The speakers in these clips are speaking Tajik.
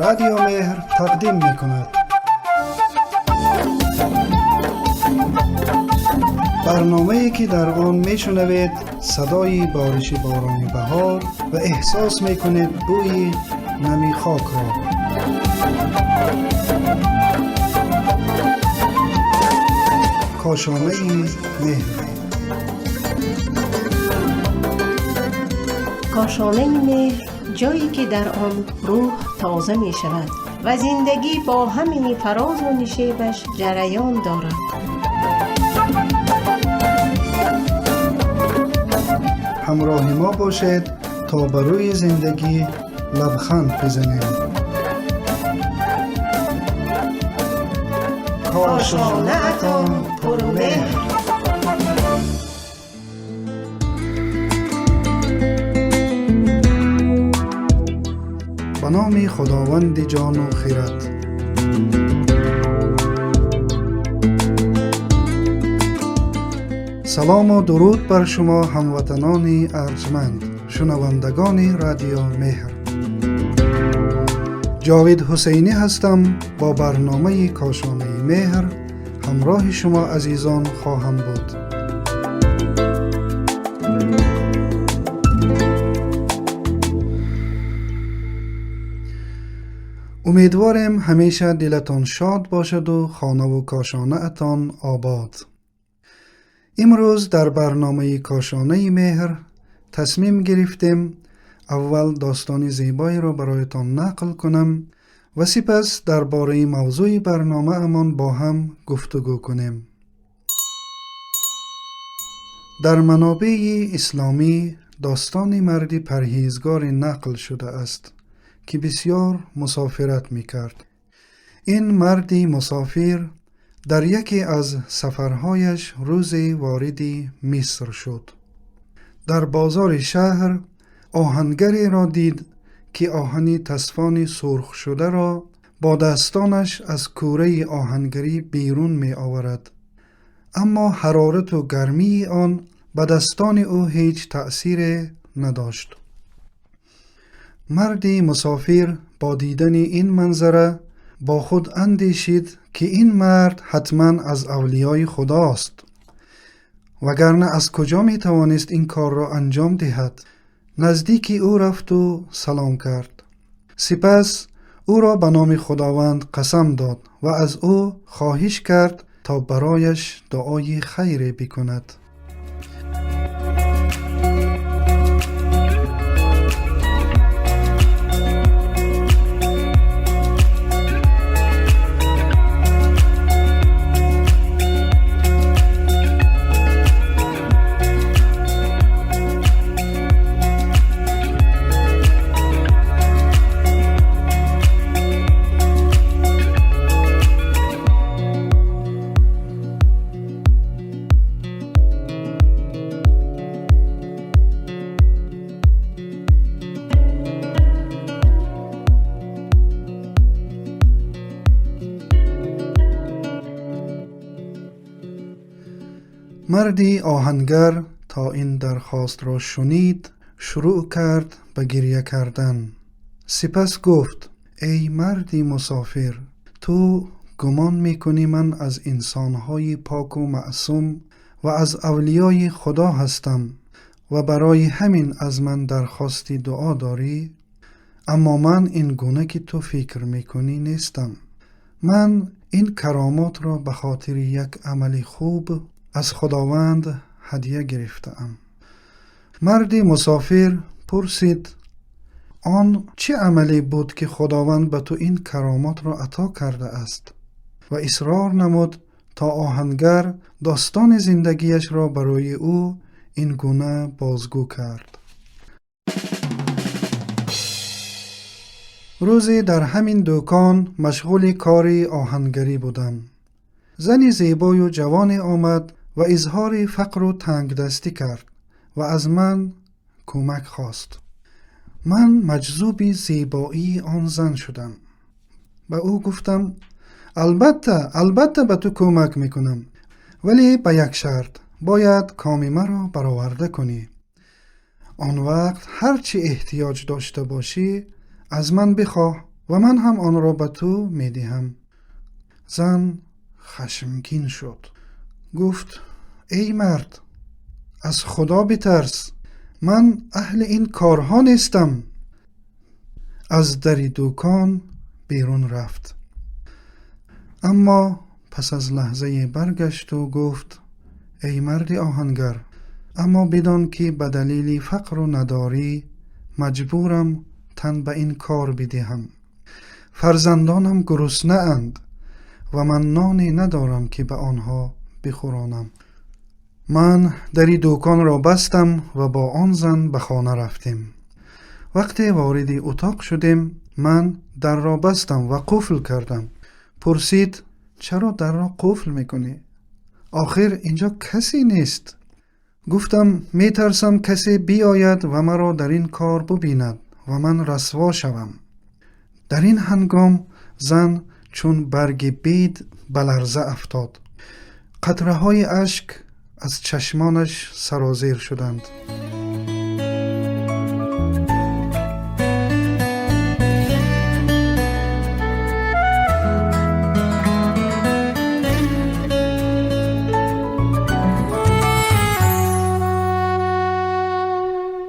Радио Меҳр тақдим мекунад. Барномае ки дар он мешунавед садои бориши борони баҳор ва эҳсос мекунед бӯи нами хокро. Кошонаи меҳр. Кошонаи меҳр, ҷое ки дар он рӯҳ тоза мешавад ва зиндагӣ бо ҳамаи фарозу нишебаш ҷараён дорад. Ҳамроҳи мо бошед то ба рӯи зиндагӣ лабханд бизанем. Кошонаатон пурмеҳр. Ба номи Худованди ҷону хирад. Салому дуруд бар шумо ҳамватанони арҷманд, шунавандагони Радио Меҳр. Ҷовид Ҳусайнӣ ҳастам. Бо барномаи Кошонаи Меҳр ҳамроҳи шумо азизон хоҳам буд. Умедворем ҳамеша дилатон шод бошаду хонаву кошонаатон обод. Имрӯз дар барномаи Кошонаи Меҳр тасмим гирифтем аввал достони зебоеро бароятон нақл кунам ва сипас дар бораи мавзӯи барномаамон бо ҳам гуфтугӯ кунем. Дар манобеи исломӣ достони марди парҳезгоре нақл шудааст, ки бисёр мусофират мекард. Ин марди мусофир дар яке аз сафарҳояш рӯзе вориди Миср шуд. Дар бозори шаҳр оҳангареро дид, ки оҳани тасфони сурхшударо бо дастонаш аз кӯраи оҳангарӣ берун меоварад. Аммо ҳарорату гармии он ба дастони ӯ ҳеҷ таъсире надошт. Марди мусофир бо дидани ин манзара бо худ андешид, ки ин мард ҳатман аз авлиёи Худост, вагарна аз куҷо метавонист ин корро анҷом диҳад. Наздики ӯ рафту салом кард. Сипас ӯро ба номи Худованд қасам дод ва аз ӯ хоҳиш кард, то барояш дуои хайре бикунад. Марди оҳангар то ин дархостро шунид, шурӯъ кард ба гиря кардан. Сипас гуфт: эй марди мусофир, ту гумон мекунӣ ман аз инсонҳои поку маъсум ва аз авлиёи Худо ҳастам ва барои ҳамин аз ман дархости дуо дорӣ? Аммо ман ин гуна ки ту фикр мекунӣ нестам. Ман ин каромотро ба хотири як амали хуб аз Худованд ҳадя гирифтаам. Марди мусофир пурсид: он чӣ амале буд, ки Худованд ба ту ин каромотро ато кардааст? Ва исрор намуд, то оҳангар достони зиндагиашро барои ӯ ин гуна бозгӯ кард. Рӯзе дар ҳамин дӯкон машғули кори оҳангарӣ будам. Зани зебою ҷавоне омад ва изҳори фақру тангдастӣ кард ва аз ман кӯмак хост. Ман маҷзуби зебоии он зан шудам. Ба ӯ гуфтам: албатта, албатта ба ту кӯмак мекунам, вале ба як шарт: бояд коми маро бароварда кунӣ. Он вақт ҳар чӣ эҳтиёҷ дошта бошӣ аз ман бихоҳ. ва ман ҳам онро ба ту медиҳам. Зан хашмгин шуд. Гуфт: эй мард, аз Худо битарс, ман аҳли ин корҳо нестам. Аз дари дӯкон берун рафт. Аммо пас аз лаҳзае баргашту гуфт: эй марди оҳангар, аммо бидон ки ба далели фақру надорӣ маҷбурам тан ба ин кор бидиҳам. Фарзандонам гуруснаанд ва ман ноне надорам ки ба онҳо бихӯронам. Ман дари дӯконро бастам ва бо он зан ба хона рафтем. Вақте вориди утоқ шудем, ман дарро бастам ва қуфл кардам. Пурсид: чаро дарро қуфл мекунӣ? Охир инҷо касе нест. Гуфтам: метарсам касе биёяд ва маро дар ин кор бубинад ва ман расво шавам. Дар ин ҳангом зан чун барги бед ба ларза афтод. Қатраҳои ашк аз чашмонаш сарозер шуданд.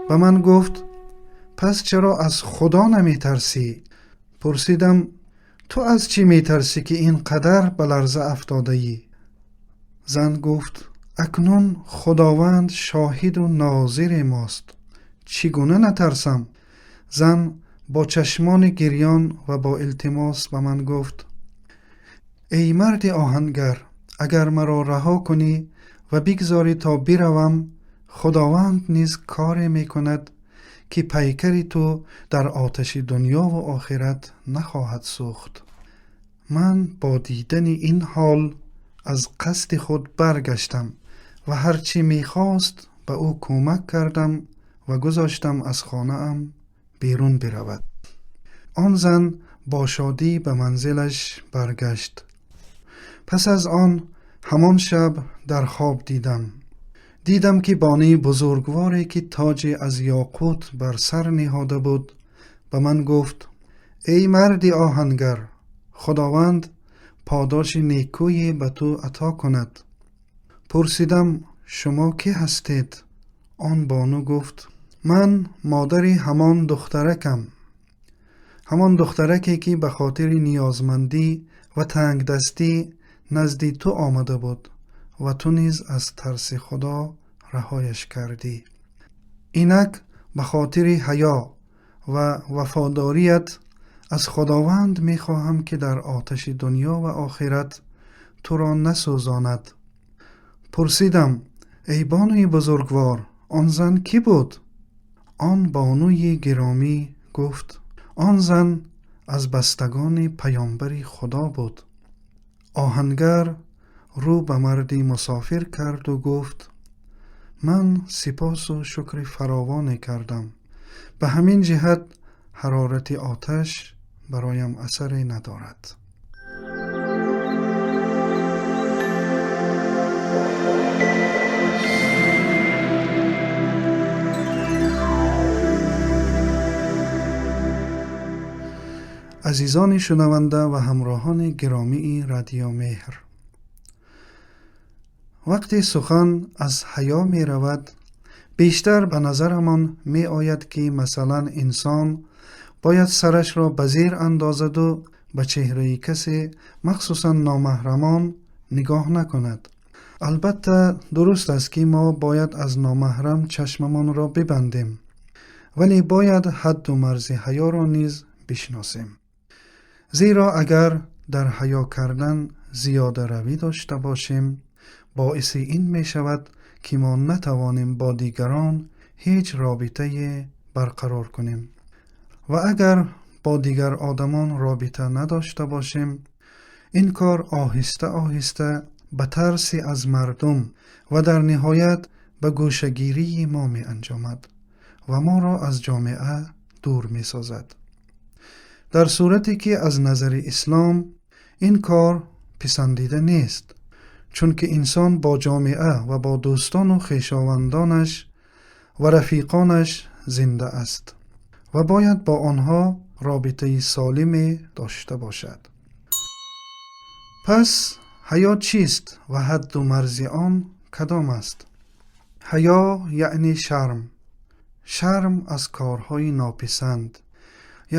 Ба ман гуфт: пас чаро аз Худо наметарсӣ? Пурсидам: ту аз чӣ метарсӣ ки ин қадар ба ларза афтодаӣ? Зан гуфт: акнун Худованд шоҳиду нозири мост. Чӣ гуна натарсам? Зан бо чашмони гирён ва бо илтимос ба ман гуфт: эй марди оҳангар, агар маро раҳо кунӣ ва бигзорӣ то биравам, Худованд низ коре мекунад ки пайкари ту дар оташи дунёву охират нахоҳад сӯхт. Ман бо дидани ин ҳол аз қасди худ баргаштам ва ҳар чӣ мехост ба ӯ кӯмак кардам ва гузоштам аз хонаам берун биравад. Он зан бо шодӣ ба манзилаш баргашт. Пас аз он ҳамон шаб дар хоб дидам. Дидам ки бонии бузургворе ки тоҷе аз ёқут бар сар ниҳода буд ба ман гуфт: эй марди оҳангар, Худованд подоши некӯе ба ту ато кунад. Пурсидам: шумо кӣ ҳастед? Он бону гуфт: ман модари ҳамон духтаракам, ҳамон духтараке ки ба хотири ниёзмандӣ ва тангдастӣ назди ту омада буд ва ту низ аз тарси Худо раҳояш кардӣ. Инак ба хотири ҳаё ва вафодорият аз Худованд мехоҳам ки дар оташи дунё ва охират туро насӯзонад. Пурсидам: эй бонуи бузургвор, он зан кӣ буд? Он бонуи гиромӣ гуфт: он зан аз бастагони паёмбари Худо буд. Оҳангар рӯ ба марди мусофир карду гуфт: ман сипосу шукри фаровоне кардам. Ба ҳамин ҷиҳат ҳарорати оташ бароям асаре надорад. Азизони шунаванда ва ҳамроҳони гиромии Радио Меҳр, вақте сухан аз ҳаё меравад, бештар ба назарамон меояд ки масалан инсон бояд сарашро ба зер андозаду ба чеҳраи касе, махсусан номаҳрамон, нигоҳ накунад. Албатта дуруст аст ки мо бояд аз номаҳрам чашмамонро бибандем, вале бояд ҳадду марзи ҳаёро низ бишносем. Зеро агар дар ҳаё кардан зиёдаравӣ дошта бошем, боиси ин мешавад ки мо натавонем бо дигарон ҳеҷ робитае барқарор кунем. Ва агар бо дигар одамон робита надошта бошем, ин кор оҳиста оҳиста ба тарси аз мардум ва дар ниҳоят ба гӯшагирии мо меанҷомад ва моро аз ҷомеа дур месозад. Дар сурате ки аз назари ислом ин кор писандида нест, чунки инсон бо ҷомеа ва бо дӯстону хешовандонаш ва рафиқонаш зинда аст ва бояд бо онҳо робитаи солиме дошта бошад. Пас ҳаё чист ва ҳадду марзи он кадом аст? Ҳаё яъне шарм. Шарм аз корҳои нописанд.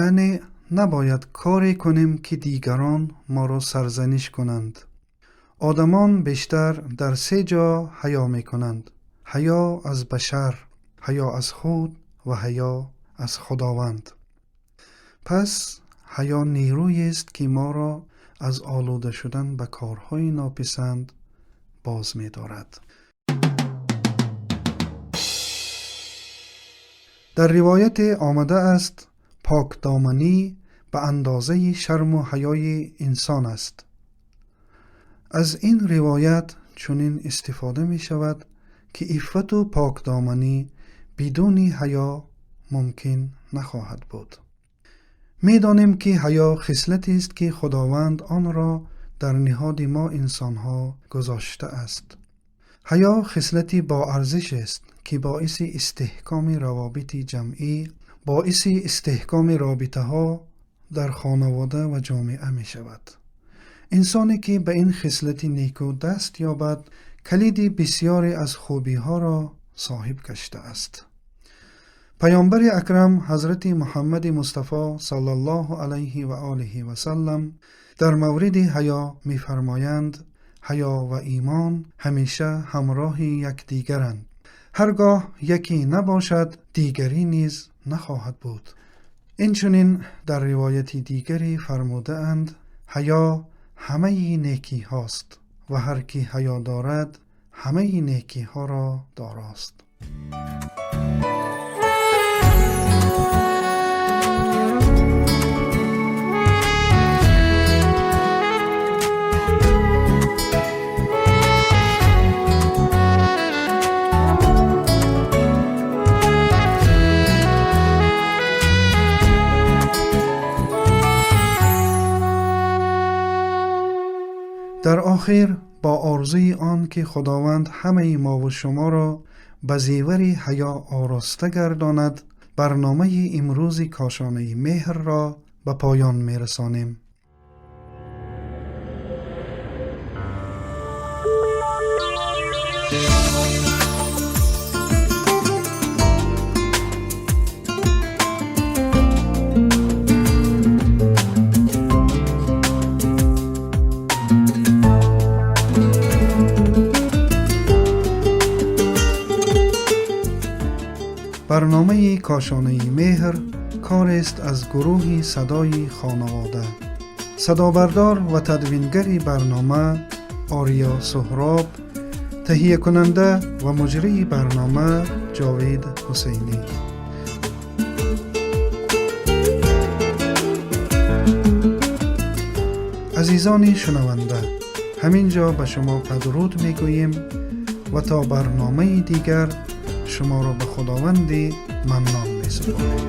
Яъне набояд коре кунем, ки дигарон моро сарзаниш кунанд. Одамон бештар дар се ҷо ҳаё мекунанд: ҳаё аз башар, ҳаё аз худ ва ҳаё аз Худованд. Пас ҳаё нерӯест, ки моро аз олуда шудан ба корҳои нописанд боз медорад. Дар ривояте омада аст: покдоманӣ ба андозаи шарму ҳаёи инсон аст. Аз ин ривоят чунин истифода мешавад, ки иффату покдоманӣ бидуни ҳаё мумкин нахоҳад буд. Медонем, ки ҳаё хислатест, ки Худованд онро дар ниҳоди мо инсонҳо гузоштааст. Ҳаё хислати боарзишест, ки боиси истеҳкоми равобити ҷамъӣ, боиси истеҳкоми робитаҳо дар хонавода ва ҷомеа мешавад. Инсоне, ки ба ин хислати некӯ даст ёбад, калиди бисёре аз хубиҳоро соҳиб гаштааст. Паёмбари акрам ҳазрати Муҳаммади Мустафо саллаллоҳу алайҳи ва олиҳи васаллам дар мавриди ҳаё мефармоянд: ҳаё ва имон ҳамеша ҳамроҳи якдигаранд. Ҳаргоҳ яке набошад, дигарӣ низ нахоҳад буд. Инчунин дар ривояти дигаре фармудаанд: ҳаё ҳамаи некиҳост ва ҳар ки ҳаё дорад, ҳамаи некиҳоро дорост. Дар охир бо орзуи он ки Худованд ҳамаи мову шуморо ба зевари ҳаё ороста гардонад, барномаи имрӯзи Кошонаи Меҳрро ба поён мерасонем. Барномаи Кошонаи Меҳр корест аз гурӯҳи Садои хонавода. Садобардор ва тадвингари барнома Ориё Суҳроб, таҳиякунанда ва муҷрии барнома Ҷовид Ҳусайнӣ. Азизони шунаванда, ҳамин ҷо ба шумо падруд мегӯем ва то барномаи дигар шуморо ба Худованди Маннон месупорем.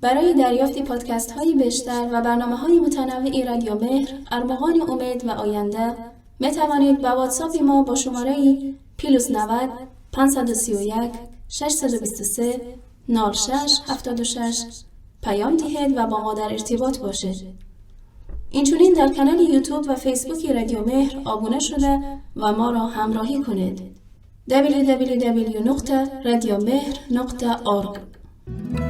برای دریافت پادکست های بیشتر و برنامه های متنوع رادیو مهر، ارمغان امید و آینده، می توانید با واتساپ ما با شماره +90 531 623 06 76 پیام دهید و با ما در ارتباط باشید. اینچنین در کانال یوتیوب و فیسبوک رادیو مهر آبونه شده و ما را همراهی کنید. www.radiomehr.org.